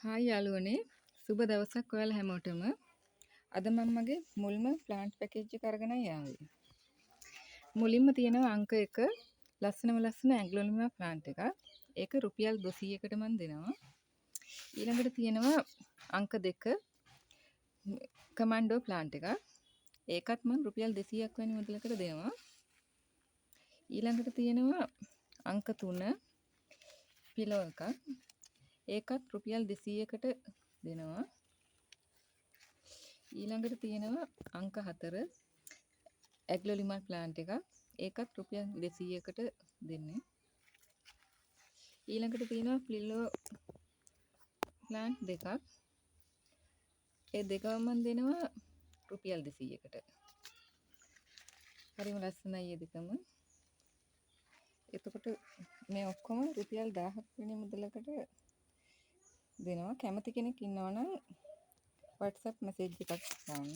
Hi යාළුවනේ, සුබ දවසක් ඔයාලා හැමෝටම. අද මම මගේ මුල්ම ප්ලාන්ට් පැකේජ් එක අරගෙනයි ආවේ. මුලින්ම තියෙනවා අංක 1 ලස්සනම ලස්සන ඇග්ලෝනිමා ප්ලාන්ට් එකක්. ඒක රුපියල් 200කට මම දෙනවා. ඊළඟට තියෙනවා අංක 2 කමාන්ඩෝ ප්ලාන්ට් එකක්. ඒකත් මම රුපියල් 200ක් වැනි මුදලකට දෙනවා. ඊළඟට තියෙනවා අංක 3 පිලෝ එකක්. ඒකත් රුපියල් 200කට දෙනවා. ඊළඟට තියෙනවා අංක 4 ඇග්ලෝලිමා ප්ලාන්ට් එකක්. ඒකත් රුපියල් 200කට දෙන්නේ. ඊළඟට තියෙනවා පිලෝ ප්ලාන්ට් දෙකක්. ඒ දෙකම මම දෙනවා රුපියල් 200කට. හරිම ලස්සනයි ඒ දෙකම. එතකොට මේ ඔක්කොම රුපියල් 1000ක් වෙන මුදලකට දෙනවා. කැමති කෙනෙක් ඉන්නවා නම් WhatsApp message එකක් දාන්න.